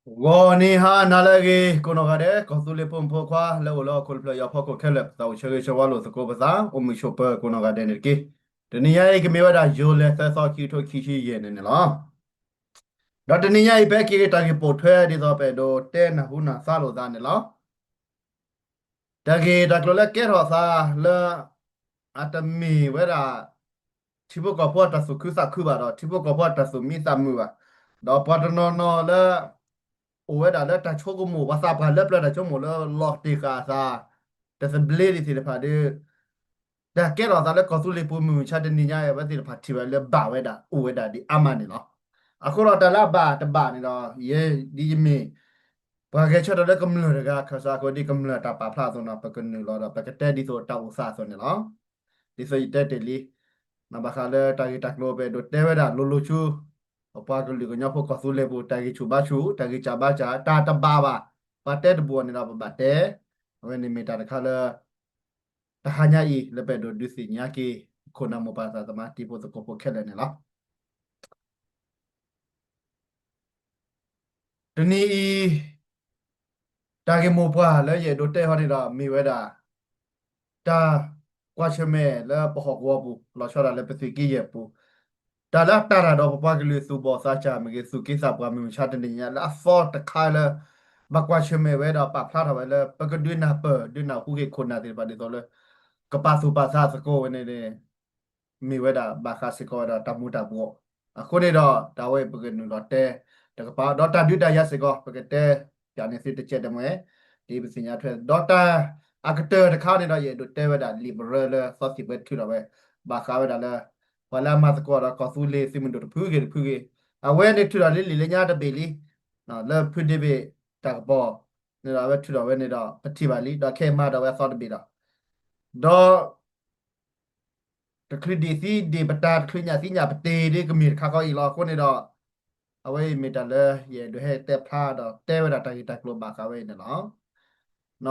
ဂီၤနံၤဟါနၤလၢအဂ့ၤ ကိးနီၢ်ဂၤဒဲး ကီၢ်သူလ့ၤဖိမုၣ်ဖိခွါ လၢအိၣ်လၢဟီၣ်ခိၣ်တဖျၢၣ် ယီၤဖီခိၣ်ခဲလၢာ် ပသးအိၣ်ဆၢဂ့ၤဆၢဝါလိာ်သကိးပသး အိၣ်မုာ်ဆိးပၢၤကိးနီၢ်ဂၤဒဲးန့ၣ်တက့ၢ်. တနံၤညါအံၤ ကမ့ၢ်ဝဲဒၣ် ယိၤလဲၤသၢသီ ခံကထိခံဆံယဲၢ်န့ၣ်န့ၣ်လီၤ. ဒီးတနံၤညါအံၤ ပဟဲက့ၤက့ၤတၢ်ဂ့ၢ်ပိာ်ထွဲဒ်သိးပအဲၣ်ဒိးတဲနၢ်ဟူနၢ်သါလိာ်သးန့ၣ်လီၤ. တၢ်ဂ့ၢ်တၢ်ကျိၤလၢကဲထီၣ်သးလၢ အတမ့ၢ်ဝဲဒၣ် ထံဖိကီၢ်ဖိအတၢ်သူၣ်ခုသးခုဘၣ်ဒီး ထံဖိကီၢ်ဖိအတၢ်သူၣ်မံသးမုာ်ဘၣ်. ဒီးပှၤတနီၤနီၤလၢ အိၣ်ဝဲဒၣ်လၢတၢ်ဆိကမိၣ် ပှၤသးပှၢ်လၢပျၢၤတၢ်ဆိကမိၣ်လၢလီၤတ့ၢ်ဃာ်အသး တသဘျ့ဒံးသ့ၣ်တဖၣ်ဒီး တၢ်ကဲထီၣ်သးလၢကီၢ်သူလ့ၤပူၤမုၢ်မဆါတနံၤညါအံၤ အဝဲသ့ၣ်တဖၣ်ထံၣ်ဝဲလၢဘၣ်ဝဲဒၣ် အိၣ်ဝဲဒၣ်ဒ်အါမးန့ၣ်လီၤ. အဃိဒီးတၢ်လၢအဘၣ်တဘၣ်န့ၣ်ဒီး ယဲဒ်ယမ့ၢ် ပှၤဂဲၤဆၢထၢၣ်လၢကမျၢၢ်တဂၤ ခၢၣ်စးအဃိ ဒ်ကမျၢၢ်တၢ်ပာ်ဖျါအသိးန့ၣ် ပကနုာ်လီၤဒီး ပကတဲဒ်သိးတၢ်အိၣ်သးအသိးန့ၣ်လီၤ. ဒ်သိးယတဲတ့ၢ်လံ ဘၣ်ဃးလၢတၢ်ဂ့ၢ်တၢ်ကျိၤ ပအဲၣ်ဒိးတဲဝဲဒၣ်လိၤလိၤဆူ ပပှၤကလုာ်ကညီဖိကီၢ်သူလ့ၤပူၤ တၢ်ဂံၢ်ဆူၣ်ဘါဆူၣ် တၢ်ဂံၢ်စၢ်ဘါစၢ် တၢ်တဘၣ်ဘၣ် ပှၤတဲတဘူၣ်အီၤန့ၣ်ဒီး ပဘၣ်တဲ အဝဲန့ၣ်မ့ၢ်တၢ်တခါလၢ တဟါညါအံၤ လၢပအဲၣ်ဒိးဒုးသ့ၣ်ညါက့ၤ ခိၣ်နၢ်မိၢ်ပၢ်သးသမါတံၤဖိသကိးဖိခဲလၢာ်န့ၣ်လီၤ. တနံၤအံၤ တၢ်ဂ့ၢ်မိၢ်ပှၢ်လၢယအဲၣ်ဒိးတဲဟီန့ၣ်ဒီး မ့ၢ်ဝဲဒၣ် တၢ်ကွၢ်ဆၢၣ်မဲာ်လၢပဟီၣ်ကဝီၤပူၤ လီၤဆီဒၣ်လၢပသုးက့ယဲၢ်ပူၤ တၢ်လၢအတၢ်ရၤဒီးပပှၤကလုာ်သူၣ်ဘီၣ်သးစၢ်မ့ၢ်ဂ့ၤ သူၣ်က့သးပှၢ်မုၢ်မဆါတနံၤညါ လၢအသီတခါလၢ ဘၣ်ကွၢ်ဆၢၣ်မဲာ်ဝဲဒီးပာ်ဖျါထီၣ်ဝဲလၢ ပကဒုးနၢ်ပၢၢ် ဒုးနၢ်ဟူက့ၤခိၣ်နၢ်သ့ၣ်တဖၣ်ဒ်သိးလၢ ကပာ်သူၣ်ပာ်သးသကိးဝဲန့ၣ်န့ၣ် မ့ၢ်ဝဲဒၣ်ဘၣ်ဃးစ့ၢ်ကီးဝဲဒီးတၢ်မူၤတၢ်ဘှီး အဃိန့ၣ်ဒီး တၢ်ဝဲအံၤပကနုာ်လီၤတဲတကပၤ ဒီးတၢ်ဒုးတၢ်ယၤစ့ၢ်ကီး ပကတဲပၠးန့ၢ်သုတကဲးတမှဲၤ ဒ်ပသ့ၣ်ညါထွဲ ဒီးတၢ်အကတၢၢ်တခါန့ၣ်ဒီး ယအဲၣ်ဒိးတဲဝဲဒၣ် လံာ်ပရၢလၢသီသံၣ်ဘှဲထုးထီၣ်ဝဲ ဘၣ်ဃးဝဲဒၣ်လၢ ပှၤလၢအမၤသကိးဒီးကီၢ်သူလ့ၤသုးမုၢ်ဒိၣ်တဖုဂ့ၤတဖုဂ့ၤ အဝဲန့ၣ်ထုးထီၣ်လံလံာ်လၢညါတဘ့ၣ်လံ လၢဖုဒ့ဘ့ၣ်တၢ်ကပီၤန့ၣ်ဒီး အဝဲထုးထီၣ်ဝဲန့ၣ်ဒီး ပထံၣ်ဘၣ်လံ ဒီးခဲအံၤမၤဒီးဝဲအသီတဘ့ၣ်ဒီး ဒီး တချုးဒံးသံဒံးပတၢ် တချုးညၣ်သံညၣ်ပတ့ၤဒ်ကမ့ၢ်တခါဃီအံၤလီၤ. အဃိန့ၣ်ဒီး အဝဲအံၤမ့ၢ်တၢ်လၢယအဲၣ်ဒိးဟဲတဲဖျါဒီးတဲဝဲဒၣ်တၢ်ဂ့ၢ်တၢ်ကျိၤဘၣ်ဃးဝဲအံၤန့ၣ်လီၤ.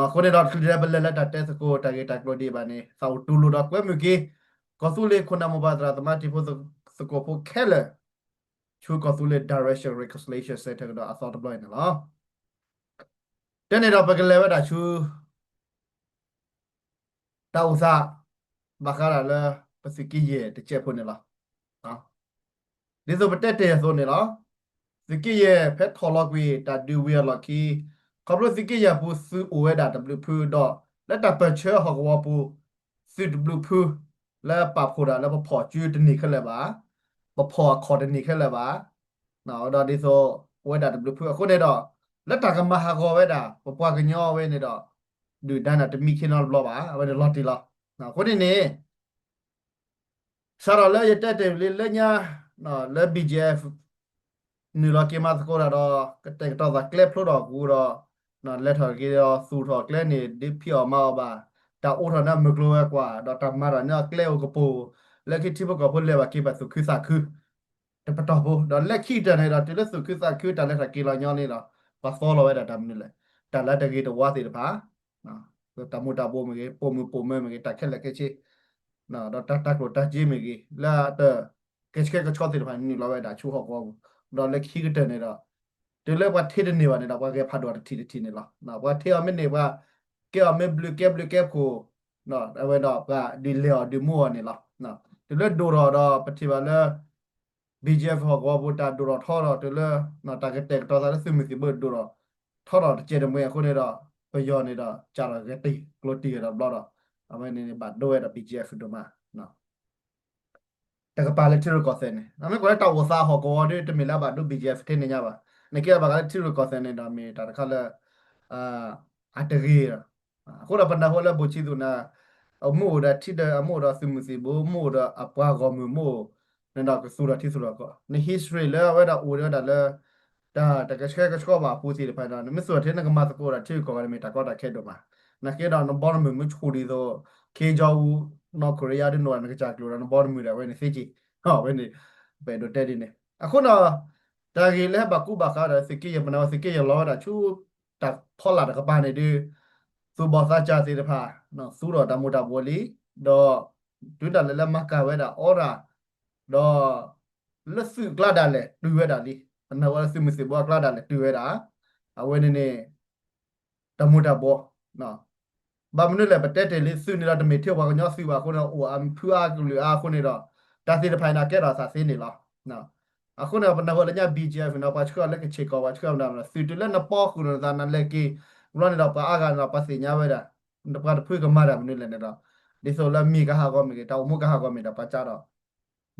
အဃိန့ၣ်ဒီး တချုးဒံးပလဲၤလၢတၢ်တဲသကိးတၢ်ဂ့ၢ်တၢ်ကျိၤဒံးဘၣ်န့ၣ် သးအိၣ်တူၢ်လိာ်ဒီးကွဲမုာ်က့ၤ ကီၢ်သူလ့ၤခိၣ်နၢ်မိၢ်ပၢ်သရၣ်သမါတံၤဖိသကိးဖိခဲလၢာ် ဆူကီၢ်သူလ့ၤ Direction Reconciliation Centre ကဒီးအသီတဘျီအံၤန့ၣ်လီၤ. တဲန့ၣ်ဒီးပကလဲၤဝဲဒၣ်ဆူ တၢ်အိၣ်သး ဘၣ်ဃးဒၣ်လၢ ပသုးက့ယဲၢ်တကဲးဖိန့ၣ်လီၤ. ဒ်သိးပတဲတ့ၢ်အသိးန့ၣ်လီၤ. သုးက့ယဲၢ်ဖဲထီၣ်လီၤကွံာ်တၢ်ဒုးဝံၤအလီၢ်ခံ ခီဖျိသုးက့ယဲၢ်ပူၤသုးအိၣ်ဝဲဒၣ်တဘျုးဖုဒီး လၢတၢ်ပၢၢ်ဆၢဟီၣ်ကဝီၤပူၤ သုးတဘျုးဖု လၢပာ်ဖှိၣ်ဒၣ်လၢပဖီၣ်စုတန့ၢ်ခဲလၢာ်ဘၣ်, ပဖီၣ်အခီၣ်တန့ၢ်ခဲလၢာ်ဘၣ် ဒီးဒ်သိး အိၣ်ဝဲဒၣ်တဘျုးဖုအဃိန့ၣ်ဒီး လၢတၢ်ကမၤဟးဂီၤဝဲဒၣ် ပပှၤကညီဝဲန့ၣ်ဒီး ဒုၣ်ဒါန့ၣ်တမံခ့နီတဘျီဘၣ် အဝဲန့ၣ်လီၤတံၢ်လီၤ. အဃိန့ၣ်န့ၣ် စးထီၣ်လၢယတဲတ့ၢ်လံလၢညါ လၢ ဘီၣ်ကၠီၣ်အ့ၣ် နုာ်လီၤက့ၤမၤသကိးတၢ်ဒီး ကတဲာ်ကတီၤသးကျဲဖျိထီၣ်အပူၤဒီး လဲၤထီၣ်က့ၤဒီးသူၣ်ထီၣ်ကျဲန့ၣ် ဒ်ဖံးအီၣ်မၤအီၣ်ဘၣ် တၢ်အိးထီၣ်န့ၢ်အမုၢ်ကျိၤဝဲၤကွာ် ဒီးတၢ်မၤတၢ်န့ၢ်အကျဲအိၣ်ကပိၤ လၢခံထံဖိကီၢ်ဖိလဲၤဘၣ်က့ၤဘၣ်သူၣ်ခုသးခု တပတီၢ်ဖိ ဒီးလၢခံကတၢၢ်န့ၣ်ဒီး တုၤလၢသူၣ်ခုသးခုတၢ်လဲၤထီၣ်က့ၤလီၤညီန့ၣ်ဒီး ပှၤသီလီၤဝဲဒၣ်တၢ်မနုၤလဲၣ်, တၢ်လၢတဂ့ၤတဝါသ့ၣ်တဖၣ် တၢ်မူၤတၢ်ဘှီးမ့ၢ်ဂ့ၤ, ပိာ်မုၣ်ပိာ်မၢၤမ့ၢ်ဂ့ၤ, တၢ်ခဲလၢာ်ခဲဆ့, ဒီးတၢ်တၢ်ကျိၣ်တၢ်စ့မ့ၢ်ဂ့ၤ, လၢအတၢ်ကဆှဲကဆှီသ့ၣ်တဖၣ်န့ၣ် နုာ်လီၤဝဲဒၣ်ဆူဟီၣ်ကဝီၤပူၤ, ဒီးလၢခံကတၢၢ်န့ၣ်ဒီး တုၤလၢပှၤထ့တန့ၢ်ဘၣ်န့ၣ်ဒီး ပှၤဂဲၤဖးဒိၣ်တထံၣ်တထံၣ်န့ၣ်လီၤ. ပှၤထ့အီၤမ့ၢ်န့ၢ် ပှၤကဲအီၤမ့ၢ်ဘျုးကဲဘျုးကဲဖှိၣ် အဝဲဒီးပှၤဒုးလဲၤအီၤဒုးမူအီၤန့ၣ်လီၤ. တုၤလၢဒိၣ်ထီၣ်ဒီး ပထံၣ်ဘၣ်လၢ ဘီၣ်ကၠီၣ်အ့ၣ် ဟီၣ်ကဝီၤပူၤ တၢ်ဒိၣ်ထီၣ်ထီထီၣ် တုၤလၢ တၢ်ကတဲာ်ကတီၤသးလၢသုးမုၢ်သံၣ်ဘိဒိၣ်ထီၣ်ထီထီၣ်တကဲးတမှဲၤအဃိန့ၣ်ဒီး ပယီၤန့ၣ်ဒီး ကးထီၣ်ဂဲၤတံၢ်ကျိၤတံၢ်ဂဲၤဒီးဘျီဒီး အဝဲန့ၣ်န့ၣ် ဘၣ်ဒိဝဲဒီး ဘီၣ်ကၠီၣ်အ့ၣ် ဒိၣ်မး တကပၤလၢထံရူၢ်ကီၢ်သဲးန့ၣ် မ့ၢ်ကွၢ်လၢတၢ်အိၣ်သးဟီၣ်ကဝီၤဒီး တမ့ၢ်လၢအဘၣ်ဒိ ဘီၣ်ကၠီၣ်အ့ၣ် ထဲန့ၣ်ညါဘၣ်. နကဲဘၣ်ဃးလၢထံရူၢ်ကီၢ်သဲးန့ၣ်ဒီး မ့ၢ်တၢ်တခါလၢ အတဂ့ၤ အဃိဒီးပနၢ်ဟူလၢ ဘိၣ်ဆံသူးနၤ အမ့ၢ်အိၣ်ဒီးထံဒီး အမ့ၢ်အိၣ်ဒီးသုးမုၢ်သံၣ်ဘိ မ့ၢ်အိၣ်ဒီးအပှၤဂီၢ်မုၢ်မ့ၢ်အိၣ် န့ၣ်ဒီးကသူၣ်ထီၣ်ထံသူၣ်ထီၣ်ကီၢ် န history လၢအဝဲဒၣ်အိၣ်ဒီးဝဲဒၣ်လၢ တၢ်တကဆှဲကဆှီဘၣ်အပူၤသ့ၣ်တဖၣ်ဒီး နမ့ၢ်သူၣ်ထီၣ်ထဲနကမၤသကိးဒီးထံဂုၤကီၢ်ဂၤန့ၣ်မ့ၢ်တၢ်ကီတၢ်ခဲဒိၣ်မး. နကဲဒီးနဘီနမုၢ်မ့ၢ်ဆူၣ်ဒ်သိး Kim Jong Un နီၢ်ခိရံယါဒ်နီၢ်နကစၢ်ကျိၤဒီးနဘီနမုၢ်ဒီးအဝဲန့ၣ်သ့က့ၤ အဝဲန့ၣ် ပအဲၣ်ဒိးတဲဒ်န့ၣ် အဃိဒီး တၢ်ဂ့ၢ်လၢဟဲဘၣ်ကူဘၣ်ဃးဒီးသုးက့ယဲၢ် ပနၢ်ဟူသုးက့ယဲၢ်လီၤဝဲဒၣ်ဆူ တၢ်ဖီလာ်တကပၤန့ၣ်ဒီး သူၣ်ဘီၣ်သးစၢ်သ့ၣ်တဖၣ် သူၣ်ထီၣ်တၢ်မူၤတၢ်ဘှီးလံ ဒီး တုၤဒၣ်လဲာ်လၢမၤကၤဝဲဒၣ်အီရၣ် ဒီး လၢသုးအကျါဒၣ်လဲာ်တုၤဝဲဒၣ်လံ. ပနၢ်ဟူလၢသုးမုၢ်သံၣ်ဘိအကျါဒၣ်လဲာ်တုၤဝဲဒၣ် အဝဲန့ၣ်န့ၣ် တၢ်မူၤတၢ်ဘှီး ဘၣ်မနုၤလဲၣ် ပတဲတ့ၢ်လံ သုးန့ၣ်ဒီးတမ့ၢ်ထဲပှၤကညီသုးဘၣ်အဃိန့ၣ် အိၣ်အဖုအါကလုာ်အါအဃိန့ၣ်ဒီး တၢ်သ့ၣ်တဖၣ်အံၤန့ၣ် ကဲထီၣ်သးသ့န့ၣ်လီၤ. အဃိန့ၣ်ဒီး ပနၢ်ဟူလၢညါ ဘံၣ်ကၠဲၣ် ဖဲန့ၣ် ပှၤဆှၢအီၤလၢကဆ့ၣ်ကီၢ် ပှၤဆှၢအီၤမတၤမတၤ သုးတုၤလၢနပီဃုာ်နီၤသးနလဲၤက့ၤ ဘျီန့ၣ်ဒီး ပှၤအါဂၤန့ၣ်ဒီး ပှၤသ့ၣ်ညါဝဲဒၣ် ပှၤတဖုကမၤတၢ်မနုၤလဲၣ်န့ၣ်ဒီး ဒ်သိးလၢမ့ၢ်ကဟးဂီၤမ့ၢ်ဂ့ၤ တၢ်အိၣ်မူကဟးဂီၤမ့ၢ်ဒီး ပှၤကဒီး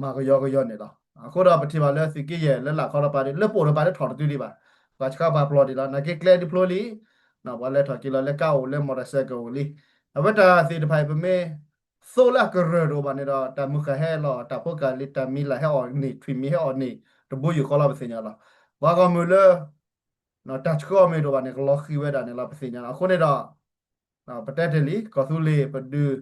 မၤကယီကယီန့ၣ်လီၤ. အဃိဒီးပထံၣ်ဘၣ်လၢသုးက့ယဲၢ်လၢလာ်ခီတပၤဒီး လၢပအိၣ်တပၤလၢထီၣ်တတုၤဒံးဘၣ်, ပှၤဆှၢပှၤပျီၤဒံးလီၤ. နာ်က့ကျဲဒုဖျိလံ, ပှၤလဲၤထီၣ်က့ၤလီၤလၢကါအိၣ်လၢ မီၣ်တၢ်စဲကၣ်အိၣ်လံ. အဝဲတၢ်သ့ၣ်တဖၣ်အံၤ ပမ့ၢ်သိလၢအကရၢၢ်တအိၣ်ဘၣ်န့ၣ်ဒီး တၢ်မုၢ်ဃၢ်ဟဲလီၤ တၢ်ဖိကၢ်လံ တၢ်မံၤလၢ်ဟဲအီၣ်န့ၢ် ထွံၣ်မံၤဟဲအီၣ်န့ၢ် တဘိယူၢ်ဃီလီၤ ပသ့ၣ်ညါလီၤ. ပှၤဂီၢ်မုၢ်လၢ တၢ်ဆှၢအီၤမ့ၢ်တအိၣ်ဘၣ်န့ၣ် ကလီၤဃံၤဝဲဒၣ်န့ၣ်လီၤ ပသ့ၣ်ညါလီၤ. အဃိန့ၣ်ဒီး ပတဲတ့ၢ်လံ ကီၢ်သူလ့ၤပဒုး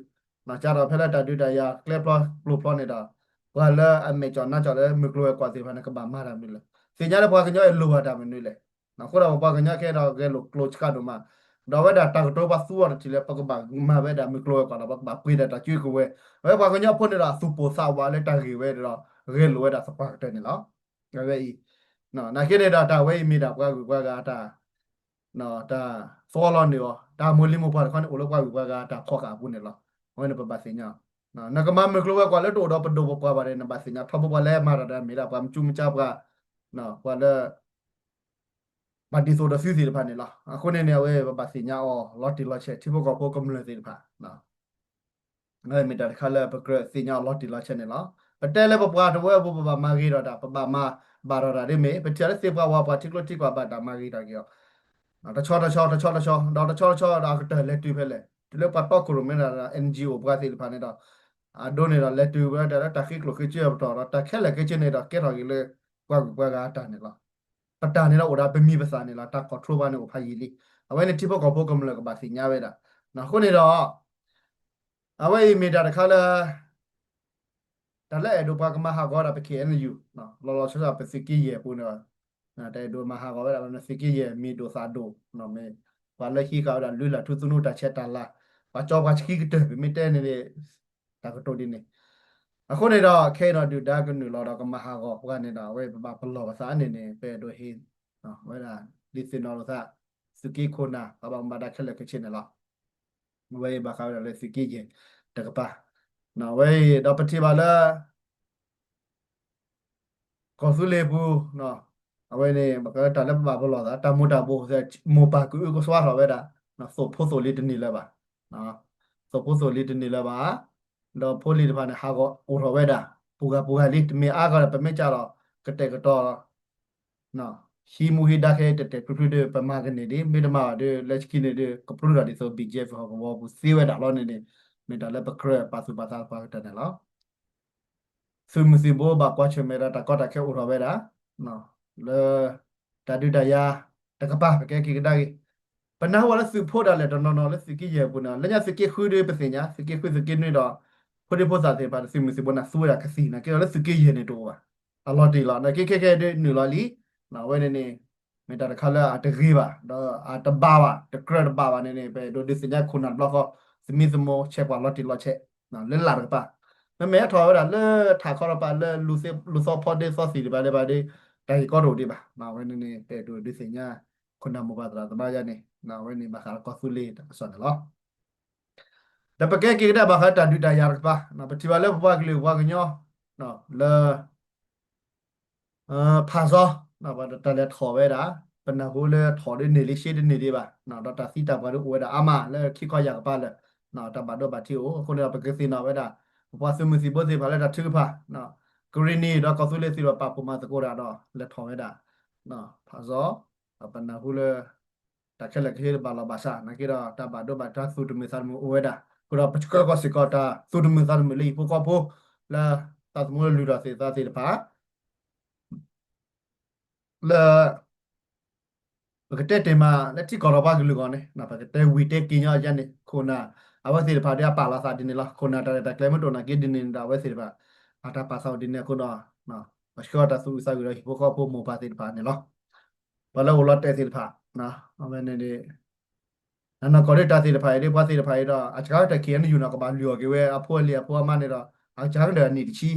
ကၢ်ထီၣ်ဖဲလၢတၢ်ဒုးတၢ်ယၤကျဲဖျီကျိၤဖျီန့ၣ်ဒီး ပှၤလၢအမဲာ်ကၠီၣ်နါကၠီၣ်လၢမုၢ်ကျိၤဝဲၤကွာ်သ့ၣ်တဖၣ်န့ၣ် ကဘၣ်မၤတၢ်မနုၤလဲၣ်, သ့ၣ်ညါလၢပှၤကညီအံၤလိၣ်ဘၣ်တၢ်မနုၤလဲၣ်. အဃိဒီးပပှၤကညီခဲဒီးဂဲၤလိာ်ကျိၤဆှၣ်ဒိၣ်မး, ဒီးအဝဲဒၣ်တၢ်ကတိၤပှၤသူအီၤတထံၣ်လၢ ပကဘၣ်မၤဝဲဒၣ်မုၢ်ကျိၤဝဲၤကွာ်ဒီး ပကဘၣ်ပှ့ၤဒၣ်တၢ်စုကဝဲၤ, အဝဲပှၤကညီဖိန့ၣ်ဒီး အသူၣ်ပိၢ်သးဝးလၢတၢ်ဂ့ၢ်ဝဲဒီး ဂဲၤလိာ်ဝဲဒၣ်သပှၢ်ကတၢၢ်န့ၣ်လီၤ. အဝဲအံၤ နာ်က့န့ၣ်ဒီး တၢ်ဝဲအံၤမ့ၢ်ဒၣ်ပှၤဂုၤပှၤဂၤတၢ် တၢ်သီလီၤနုာ်အီၤ တၢ်မိၢ်လံၤမိၢ်ပှၢ်တခီန့ၣ် အိၣ်လၢပှၤဂုၤပှၤဂၤတၢ်ဖီၣ်ဃာ်အပူၤန့ၣ်လီၤ. အဝဲန့ၣ်ပဘၣ်သ့ၣ်ညါ, နကမၤမုၢ်ကျိၤဝဲၤကွာ်လၢတအိၣ်ဒီးပဒိၣ်ပပှၢ်ဘၣ်န့ၣ် နဘၣ်သ့ၣ်ညါ ထီဘိပှၤလၢမၤတၢ်ဒီးမ့ၢ်ဒၣ်ပှၤမ့ၢ်ကူမ့ၢ်ကါပှၤ ပှၤလၢ ဘၣ်ဒ်သိးဒီးသုသ့ၣ်တဖၣ်န့ၣ်လီၤ. အဃိန့ၣ်န့ၣ် အဝဲပဘၣ်သ့ၣ်ညါအီၤလီၤတံၢ်လီၤဆဲး ထံဖိကီၢ်ဖိကမျၢၢ်သ့ၣ်တဖၣ် မ့ၢ်တၢ်တခါလၢပကြၢးသ့ၣ်ညါအီၤလီၤတံၢ်လီၤဆဲးန့ၣ်လီၤ. ပတဲလၢပပှၤတဝၢအပူၤ ပဘၣ်မၤဂ့ၤထီၣ်တၢ် ပဘၣ်မၤဘၣ်ထီၣ်တၢ်ဒ်မ့ၢ် ပထံၣ်လၢသ့ၣ်ပှၤဝၢ်ပှၤထံကျိထံကွာ်ဘၣ်တၢ်မၤဂ့ၤထီၣ်က့ၤအီၤ တဆီတဆီ တဆီတဆီ ဒီးတဆီတဆီဒီးအကတၢၢ်လဲၤတုၤဖဲလဲၣ် တုၤလၢပှၤတီခိၣ်ရိၣ်မဲဒၣ် NGO ပှၤသ့ၣ်တဖၣ်န့ၣ်ဒီး အဒိန့ၣ်ဒီးလဲၤတုၤဝဲဒၣ်လၢတၢ်ဃ့ကျိၣ်ဃ့စ့အပတီၢ်ဒီး တၢ်ခဲလၢာ်ခဲဆ့န့ၣ်ဒီး ကဲထီၣ်က့ၤလၢ ပှၤဂုၤပှၤဂၤအတၢ်န့ၣ်လီၤ. ပတၢ်န့ၣ်ဒီးအိၣ်ဒၣ်ပမံၤပသၣ်န့ၣ်လီၤ. တၢ် control ပှၤန့ၣ်အိၣ်ဖးယံာ်လံ. အဝဲန့ၣ်ထံဖိကီၢ်ဖိကမျၢၢ်ကဘၣ်သ့ၣ်ညါဝဲဒၣ်. အဃိန့ၣ်ဒီး အဝဲအံၤမ့ၢ်တၢ်တခါလၢ တၢ်လၢအဲၣ်ဒိးပှၤကမၤဟးဂီၤဒၣ်ပ KNU လီၤလီၤဆီဆီ ပသုးက့ယဲၢ်အပူၤန့ၣ် တၢ်အဲၣ်ဒိးမၤဟးဂီၤဝဲဒၣ် ပသုးက့ယဲၢ်မ့ၢ်ဒိၣ်သးဒိၣ် မ့ၢ်ပှၤလၢဟံးဃာ်ဝဲဒၣ် လုၢ်လၢ်ထူသနူတၢ်ဆဲးတၢ်လၤ ပှၤကၠီပှၤဆှံကတၢၢ် ပမ့ၢ်တဲန့ၣ် တၢ်ကတိၤဒ်န့ၣ်. အဃိန့ၣ်ဒီး ခဲအံၤဒီးဒုၣ်ဒါကနုာ်လီၤဒီးကမၤဟးဂီၤပှၤန့ၣ်ဒီး အဝဲပဘၣ်ပလီၢ်ပသးန့ၣ်န့ၣ် ပအဲၣ်ဒိးဟ့ၣ် ဝဲဒၣ် ဒုးသ့ၣ်နီၣ်လိာ်သး သုးက့ခိၣ်နၢ် ပှၤဘၣ်မူဘၣ်ဒါခဲလၢာ်ခဲဆ့န့ၣ်လီၤ. အဝဲအံၤဘၣ်ဃးဝဲဒၣ်လၢသုးက့ယဲၢ်တကပၤ အဝဲအံၤဒီးပထံၣ်ဘၣ်လၢ ကီၢ်သူလ့ၤပူၤ အဝဲန့ၣ် ဘၣ်ဃးတၢ်လၢပဘၣ်ပလီၢ်သး တၢ်မူၤတၢ်ဘှီး မိၢ်ပၢ်ကအုကစွါထီၣ်ဝဲဒၣ် သိၣ်ဖိသိၣ်လံၤတန့ၢ်လၢၤဘၣ်. သိၣ်ဖိသိၣ်လံၤတန့ၢ်လၢၤဘၣ်. ဒီးဖိလံၤတဖၣ်န့ၣ် ဟးဂီၤအိၣ်ထီၣ်ဝဲဒၣ် ပူၤဂၤပူၤဂၤလံ တမ့ၢ်အါဂီၢ်ဒီး ပမ့ၢ်ကၢ်ဒီး ကတဲာ်ကတီၤ ဟံးမူဟံးဒါခဲတဲာ်တဲာ်ဖျုးဖျုးဒီး ပမၤကန့ၢ်ဒ် မ့ၢ်တမၤဘၣ်ဒီး လၢခံန့ၣ်ဒီး ကပြုၢ်ထီၣ်ဒ်သိး ဘံၣ်ကၠဲၣ် ဟီၣ်ကဝီၤပူၤသ့ဝဲဒၣ်လီၤန့ၣ်န့ၣ် မ့ၢ်တၢ်လၢပကြၢးပာ်သူၣ်ပာ်သးပှၤကတၢၢ်န့ၣ်လီၤ. သုးမုၢ်သံၣ်ဘိဘၣ်ကွၢ်ဆၢၣ်မဲာ်ဒီးတၢ်ကီတၢ်ခဲအိၣ်ထီၣ်ဝဲဒၣ် လၢ တၢ်ဒုးတၢ်ယၤ တကပၤ ပကဲက့ၤကဒါက့ၤ ပနၢ်ဟူဘၣ်လၢသုးဖိဒၣ်လဲာ်တနီၤနီၤလၢသုးက့ယဲၢ်အပူၤန့ၣ် လၢညါသုးက့ဃုဒီးပသ့ၣ်ညါ သုးက့ဃုသုးက့နွံဒီး ဖိဒံဖိသၣ်သ့ၣ်တဖၣ်ဒီးသုးမုၢ်သံၣ်ဘိန့ၣ် သူဝဲဒၣ်ကသံၣ် နာ်က့ဒီးလၢသုးက့ယဲၢ်န့ၣ်တအိၣ်ဘၣ်. အလီၤတံၢ်လီၤ နာ်က့ခဲကဲဒ်နုာ်လီၤလံ အဝဲန့ၣ်န့ၣ် မ့ၢ်တၢ်တခါလၢအတဂ့ၤဘၣ် ဒီးအတဘၣ်ဘၣ် တကြၢးတဘၣ်ဘၣ်န့ၣ်န့ၣ် ပအဲၣ်ဒိးဒုးသ့ၣ်ညါခိၣ်နၢ်တဘျီဃီ သမံသမိးဆဲးပှၤလီၤတံၢ်လီၤဆဲး လၢလာ်တကပၤ မ့မ့ၢ်ဟဲထီၣ်ဝဲဒၣ်လၢထးခီတကပၤ လၢလူၤသီဖီဒ့သီသံၣ်တဖၣ်လၢဘၣ်ဒီး တၢ်ဂ့ၢ်ကီတအိၣ်ဒံးဘၣ်. အဝဲန့ၣ်န့ၣ် ပအဲၣ်ဒိးဒုးသ့ၣ်ညါ ခိၣ်နၢ်မိၢ်ပၢ်သရၣ်သမါယါန့ၣ် အဝဲန့ၣ်ဘၣ်ဃးလၢကီၢ်သူလ့ၤတၢ်ကစီၣ်န့ၣ်လီၤ. ဒီးပကဲက့ၤကဒါဘၣ်ဃးတၢ်ဒုးတၢ်ယၤတကပၤ ပထံၣ်ဘၣ်လၢပပှၤကလုာ်ပှၤကညီ လၢ ဖးစီ ပတၢ်လဲၤထီၣ်ဝဲဒၣ် ပနၢ်ဟူလၢထီၣ်ဒ်န့ၢ်လံရှ့ဒ်န့ၢ်ဒံးဘၣ် ဒီးတၢ်သံတၢ်ပှၢ်ဒ်အိၣ်ဝဲဒၣ်အါမးလၢခံခီယၢ်ကပၤလၢာ် တၢ်ဘၣ်ဒိဘၣ်ထံးအိၣ် အဃိန့ၣ်ဒီး ပကသ့ၣ်နီၣ်ဝဲဒၣ် ပပှၤသုးမုၢ်သံၣ်ဘိသ့ၣ်တဖၣ်လၢတၢ်ထုကဖၣ် ကရံၣ်နံၣ်ဒီးကီၢ်သူလ့ၤသ့ၣ်တဖၣ်ပာ်ဖှိၣ်မၤသကိးတၢ်ဒီး လဲၤထီၣ်ဝဲဒၣ် ဖးစီ ပနၢ်ဟူလၢ တၢ်ခဲလၢာ်ကဟ့ၣ်ဘၣ်လီၤဘၣ်စး နာ်က့ဒီးတၢ်ဘၣ်ဒိဘၣ်ထံးသူၣ်တမုာ်သးတမုာ်အိၣ်ဝဲဒၣ် အဃိဒီးပဆှၢဃီၤစ့ၢ်ကီးတၢ်သူၣ်တမုာ်သးတမုာ်လၢဟံၣ်ဖိဃီဖိ လၢတၢ်သမူလၢလုၢ်ထီၣ်သ့ၣ်သးသ့ၣ်တဖၣ် လၢ ပကတဲတ့ၢ်မးလၢထံကီၢ်ဒီးပှၤကလုာ်အဂီၢ်န့ၣ် ပကတဲဝံၤတဲက့ၤညီအယါန့ၣ် ခိၣ်နၢ် အဝဲသ့ၣ်တဖၣ်ဒီးအပာ်လီၤသးဒ်န့ၣ်လီၤ. ခိၣ်နၢ်တၢ်ရဲၣ်တၢ်ကျဲၤမ့ၢ်တအိၣ်နာ်က့ဒ်န့ၣ်ဒီး အဝဲသ့ၣ်တဖၣ် အတၢ်ပာ်သးအိၣ်ဒ်န့ၣ်အဃိဒီး ပဆှၢတၢ်သူၣ်အုးသးအုးဒီးဟံၣ်ဖိဃီဖိမိၢ်ပၢ်သ့ၣ်တဖၣ်န့ၣ်လီၤ. ပှၤလၢအိၣ်လီၤတဲာ်သ့ၣ်တဖၣ် အဝဲန့ၣ် နနီၢ်ကီၢ်ဒ်တၢ်သ့ၣ်တဖၣ်အံၤဒ်ပှၤသ့ၣ်တဖၣ်အံၤဒီး အစှၤကတၢၢ် KNU န့ၣ် ကဘၣ်လုၢ်အီၣ်က့ၤဝဲအဖိအလံၤအဖိအမါန့ၣ်ဒီး အစှၤကတၢၢ်အနံၣ်တဆံ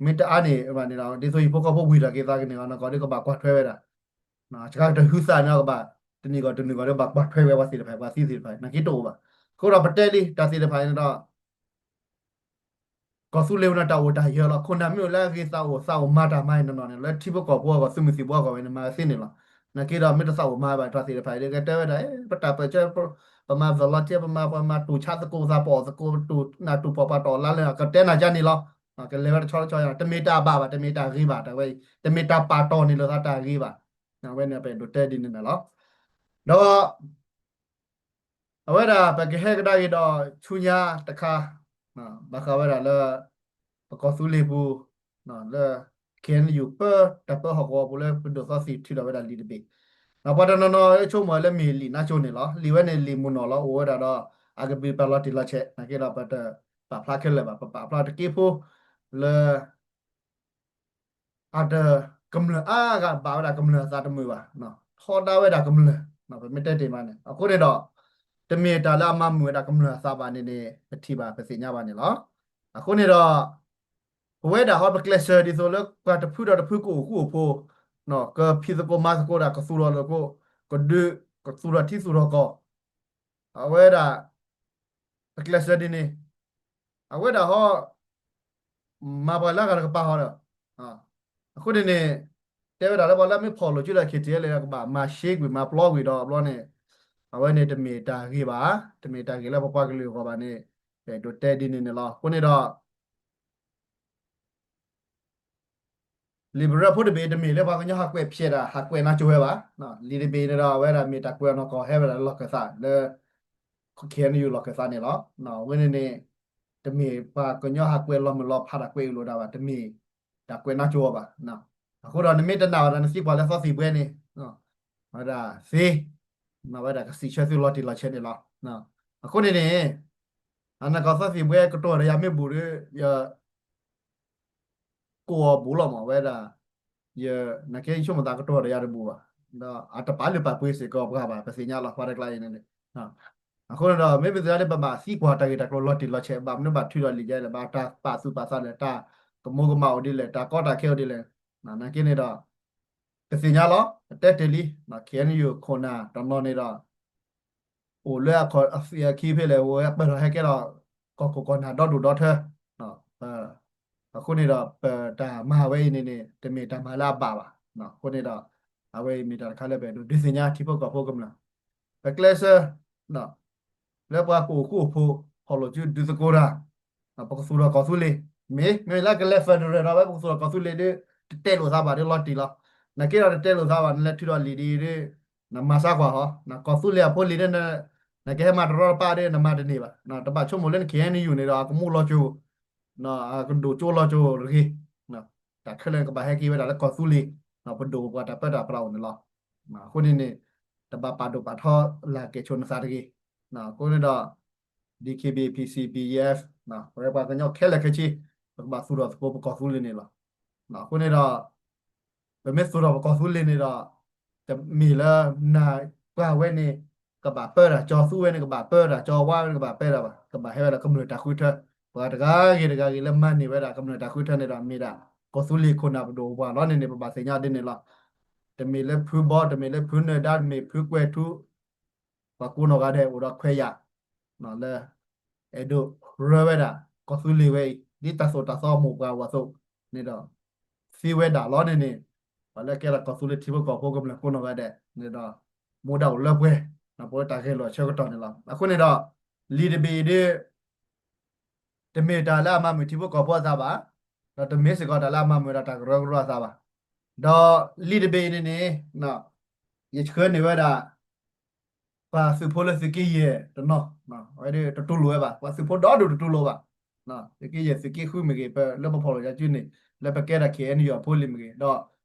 မ့ၢ်တအါန့ၣ်ဘၣ်န့ၣ်ဒီး ဒ်သိးဟံၣ်ဖိဃီဖိဝံၤထီၣ်က့ၤသးကန့ၣ် နီၢ်ကီၢ်ဒ်ကဘၣ်ကွၢ်ထွဲဝဲဒၣ် အစှၤကတၢၢ်ဟုသးန့ၣ်ကဘၣ် တနံၤဂီၢ်တနံၤဂီၢ်ဒီးဘၣ်ကွၢ်ထွဲဝဲပှၤသ့ၣ်တဖၣ် ပှၤသံသ့ၣ်တဖၣ် နာ်က့တအိၣ်ဘၣ်. အဃိဒီးပတဲလံ တၢ်သ့ၣ်တဖၣ်အံၤန့ၣ်ဒီး ကီၢ်သူလ့ၤဝဲန့ၣ်တၢ်အိၣ်တၢ်ယၢၤလီၤ. ခိၣ်နၢ်မ့ၢ်အိၣ်လၢအဂ့ၤသးအိၣ် သးအိၣ်မၤတၢ်မၤအံၤနီၢ်နီၢ်န့ၣ် လၢထံဖိကီၢ်ဖိအဂီၢ် သုးမုၢ်သံၣ်ဘိအဂီၢ်ဝဲန့ၣ် မၤဝဲသ့န့ၣ်လီၤ. နာ်က့ဒီးမ့ၢ်တသးအိၣ်မၤဘၣ်တၢ်သ့ၣ်တဖၣ်အံၤ ကတဲဝဲဒၣ် ပတၢ်ပၢၢ်ဆၢ ပမၤ volunteer ပမၤ ပမၤတူၢ်ဆါသကိးသး ပအီၣ်သကိး ပတူၢ်နးတူၢ်ဖှီၣ် ပှၤတအီၣ်လါလဲၣ် ကတဲနၤကန့ၣ်လီၤ. ကလဲၤဝဲတဆီတဆီ တမ့ၢ်တၢ်ဘၣ်ဘၣ် တမ့ၢ်တၢ်ဂ့ၤဘၣ် တၢ်ဝဲအံၤ တမ့ၢ်တၢ်ပာ်တီၢ်န့ၢ်လိာ်သးတၢ်ဂ့ၤဘၣ်. အဝဲန့ၣ်ပအဲၣ်ဒိးတဲဒ်န့ၣ်န့ၣ်လီၤ. ဒီး အဝဲဒၣ်ပကဟဲကဒါက့ၤဒီးဆူညါတခါ ဘၣ်ဃးဝဲဒၣ်လၢ ပကီၢ်သူလ့ၤပူၤ လၢ KNU ပၢတၢ်ပၢဟီၣ်ကဝီၤပူၤလၢပဒိၣ်သီသံၣ်ထုးထီၣ်ဝဲဒၣ်လံာ်တဘ့ၣ်, ပှၤတနီၤနီၤဆိကမိၣ်လၢမ့ၢ်လံာ်နါကၠိန့ၣ်လီၤ. လံာ်ဝဲန့ၣ်လံာ်မုၢ်နီၢ်လီၤ အိၣ်ဝဲဒၣ်ဒီး အကဘံပှၤလီၤတံၢ်လီၤဆဲး နာ်က့ဒီးပတပာ်ဖျါခဲလၢာ်ဘၣ် ပပာ်ဖျါတက့ၢ်ဖိ လၢ အတကမျၢၢ်အါဂၤဘၣ်ဝဲဒၣ်ကမျၢၢ်အသးတမုာ်ဘၣ်, ထီဒါဝဲဒၣ်ကမျၢၢ် ပမ့ၢ်တဲတ့ၢ်မးန့ၣ် အဃိန့ၣ်ဒီး တမ့ၢ်တၢ်လၢအမၤမုာ်ဝဲဒၣ်ကမျၢၢ်အသးဘၣ်န့ၣ်န့ၣ် ပထံၣ်ဘၣ်ပသ့ၣ်ညါဘၣ်န့ၣ်လီၤ. အဃိန့ၣ်ဒီး ပဝဲဒၣ်ဟီပကျဲးစၢးဒ်သိးလၢပှၤတဖုဒီးတဖုကအိၣ်ဃူအိၣ်ဖိး, ကဖံးသကိးမၤသကိးတၢ် ကသူၣ်ထီၣ်သကိး ကဒုး ကသူၣ်ထီၣ်ထံသူၣ်ထီၣ်ကီၢ် အဝဲဒၣ် ပကျဲးစၢးဒ်န့ၣ် အဝဲဒၣ်ဟီ မၤပှၤလၢအဂၤတကပၤဟီဒီး အဃိန့ၣ်န့ၣ် တဲဝဲဒၣ်လၢပှၤလၢမ့ၢ်ဖီၣ်လိာ်စုဒီး KTLA ကဘၣ်မၤရှဲကွံာ်မၤပျီကွံာ်ဒီးဘျီန့ၣ် အဝဲန့ၣ်တမ့ၢ်တၢ်ဂ့ၤဘၣ်, တမ့ၢ်တၢ်ဂ့ၤလၢပပှၤကလုာ်အဂီၢ်ဘၣ်န့ၣ် အဲၣ်ဒိးတဲဒ်န့ၣ်န့ၣ်လီၤ. အဃိန့ၣ်ဒီး လံာ်ပရၢဖိတဘ့ၣ်တမ့ၢ်လၢပှၤကညီဟးကွဲးဖျဲးတၢ် ဟးကွဲးနါကၠိဝဲဘၣ်. လံာ်တဘ့ၣ်န့ၣ်ဒီး အဝဲဒၣ်မ့ၢ်တၢ်ကွဲးအနီၢ်ကီၢ်ဟဲဝဲဒၣ်လီၢ်ခၢၣ်သးလၢ KNU လီၢ်ခၢၣ်သးန့ၣ်လီၤ. အဝဲန့ၣ်န့ၣ် တမ့ၢ်ပှၤကညီဟးကွဲးလီၤမုၢ်လီၤဖးတၢ်ကွဲးအုးလိာ်တၢ်ဘၣ်, တမ့ၢ်တၢ်ကွဲးနါကၠိအီၤဘၣ်. အဃိဒီးနမ့ၢ်တနာ်ဘၣ်ဒီးနသံကွၢ်လၢသီသံၣ်ဘှဲန့ၣ် ဝဲဒၣ်သ့ ဝဲဒၣ်ကစံးဆၢသုလီၤတံၢ်လီၤဆဲးန့ၣ်လီၤ. အဃိန့ၣ်န့ၣ် အနီၢ်ကီၢ်သီသံၣ်ဘှဲကတိၤဒီးယၤမ့ၢ်ဘူးဒီး ယ ကိးအီၤဘူးလီၤမး ဝဲဒၣ် ယ နာ်က့ယဆိကမိၣ်သးကတိၤဒီးယၤတဘူးဘၣ်, ဒီးအတပာ်လုၢ်ပာ်ပှ့ၤစ့ၢ်ကီးပှၤဘၣ် ပသ့ၣ်ညါလီၤ ပှၤတကျါအံၤန့ၣ်. အဃိန့ၣ်ဒီး မ့မ့ၢ်သုသးလၢပဘၣ်သံကွၢ်တၢ်ဂ့ၢ်တၢ်ကျိၤလီၤတံၢ်လီၤဆဲး ဘၣ်မနုၤဘၣ်ထုးဒီးလံာ်ယဲလဲၣ် ဘၣ်တၢ်ပာ်သူၣ်ပာ်သးလဲၣ် တၢ်ကမူၤကမၣ်အိၣ်ဒ်လဲၣ် တၢ်ကီတၢ်ခဲအိၣ်ဒ်လဲၣ်, နာ်က့န့ၣ်ဒီး ပသ့ၣ်ညါလီၤ ပတဲတ့ၢ်လံ KNU ခိၣ်နၢ်တနီၤန့ၣ်ဒီး အိၣ်လၢအခီၣ်အခံဖဲလဲၣ် အိၣ်ဝဲပၢၢ်ထီၣ်ဟဲကဲထီၣ် ကီၢ်ခိၣ်ကီၢ်နၢ်ဒီဒူၣ်ဒီထၢ အဃိန့ၣ်ဒီး ပတၢ်မၤဝဲအံၤန့ၣ်န့ၣ် တမ့ၢ်တၢ်မၤလၢအဘၣ်ဘၣ်. အဃိန့ၣ်ဒီး အဝဲအံၤမ့ၢ်တၢ်တခါလၢပအဲၣ်ဒိးဒုးသ့ၣ်ညါထံဖိကီၢ်ဖိကမျၢၢ် ပကျဲးစၢး လၢပှၤကအိၣ်ဃူအိၣ်ဖိး ဖီၣ်လိာ်စုဒုးသကိးတၢ် ပကသူၣ်ထီၣ်ကီၢ်သူလ့ၤ မ့ၢ် မ့မ့ၢ်လၢကလဲၤ federal ဒီးဝဲပကသူၣ်ထီၣ်ကီၢ်သူလ့ၤဒီး တတဲလိာ်သးဘၣ်ဒီးလီၤတံၢ်လီၤ. နာ်က့ဒီးတတဲလိာ်သးဘၣ် နလဲၤထုးထီၣ်လံာ်ဒ်အံၤဒီး နမၤစါကွၢ်ဟီ ကီၢ်သူလ့ၤအဖိလံၤဒီး နကဟဲမၤတရီတပါဒီး နမၤတန့ၢ်ဘၣ်. တဘၣ်ဆိကမိၣ်လၢန KNU န့ၣ်ဒီး အကမူလီၤကၠိ အကဒိၣ်ကၠိလီၤကၠိတဂ့ၤ. တၢ်ခဲလၢာ်န့ၣ် ကဘၣ်ဟဲက့ၤဝဲဒၣ်လၢကီၢ်သူလ့ၤ ပဒိၣ်ပှၤတၢ်ပၢတၢ်ပြးအိၣ်န့ၣ်လီၤ. အဃိန့ၣ်န့ၣ် တဘၣ်ပာ်ဒိၣ်ပာ်ထီလၢကဲၤဆိးနသးတဂ့ၤ. အဃိန့ၣ်ဒီး DKBA PC BGF ပဝဲပှၤကညီခဲလၢာ်ခဲဆ့ ပကဘၣ်သူၣ်ထီၣ်သကိးပကီၢ်သူလ့ၤန့ၣ်လီၤ. အဃိန့ၣ်ဒီး ပမ့ၢ်သူၣ်ထီၣ်ပကီၢ်သူလ့ၤန့ၣ်ဒီး တမ့ၢ်လၢနပှၤဝဲန့ၣ် ကဘၣ်ပၢတၢ် ကၠီၤသူဝဲန့ၣ် ကဘၣ်ပၢတၢ် ကၠီၤဝါဝဲန့ၣ် ကဘၣ်ပၢတၢ်ဘၣ်. ကဘၣ်ဟဲဝဲဒၣ်ကမျၢၢ်တၢ်ဃုထၢ ပှၤတဂၤဂ့ၤတဂၤဂ့ၤလၢမၤန့ၢ်ဝဲဒၣ်ကမျၢၢ်တၢ်ဃုထၢန့ၣ်ဒီး မ့ၢ်ဒၣ်ကီၢ်သူလ့ၤခိၣ်နၢ်ပဒိၣ်ပပှၢ်လီၤန့ၣ်န့ၣ် ပဘၣ်သ့ၣ်ညါဒ်န့ၣ်လီၤ. တမ့ၢ်လၢဖုဘီ တမ့ၢ်လၢဖုနၢၤဒါ တမ့ၢ်ဖုကွဲၤထူ ပှၤကိးနီၢ်ဂၤဒဲးအိၣ်ဒီးခွဲးယာ် လၢ အဲၣ်ဒိးရၢဝဲဒၣ် ကီၢ်သူလ့ၤဝဲအံၤ ဒ်တၢ်သိၣ်တၢ်သီမိၢ်ပှၢ်ဝဲအသိးန့ၣ်ဒီး သ့ဝဲဒၣ်လီၤန့ၣ်န့ၣ် ပှၤလၢကဲထီၣ်ကီၢ်သူလ့ၤထံဖိကီၢ်ဖိကမျၢၢ်ကိးနီၢ်ဂၤဒဲးန့ၣ်ဒီး မူဒါအိၣ်လၢပှဲၤ ပဝဲတၢ်ဂဲၤလိာ်အဆၢကတီၢ်န့ၣ်လီၤ. အဃိန့ၣ်ဒီး လံာ်တဘ့ၣ်အံၤဒ် တမ့ၢ်တၢ်လၢအမၤမုာ်ထံဖိကီၢ်ဖိအသးဘၣ်, ဒီးတမ့ၢ်စ့ၢ်ကီးတၢ်လၢအမၤမုာ်ဝဲဒၣ်တၢ်ကရၢကရိအသးဘၣ်. ဒီးလံာ်တဘ့ၣ်အံၤန့ၣ်န့ၣ် ယဆှၢန့ၢ်ဝဲဒၣ် ပှၤသုးဖိလၢသုးက့ယဲၢ်တနီၤ ဝဲဒၣ်တတူၢ်လိာ်ဝဲဘၣ်, ပှၤသုးဖိဒီဒူၣ်တတူၢ်လိာ်ဘၣ်. သုးက့ယဲၢ်သုးက့ဃုမ့ၢ်ဂ့ၤ ပလၢပဖီၣ်လိာ်ယၤစုန့ၣ် လၢပကဲဒၣ် KNU အဖိလံၤမ့ၢ်ဂ့ၤ ဒီး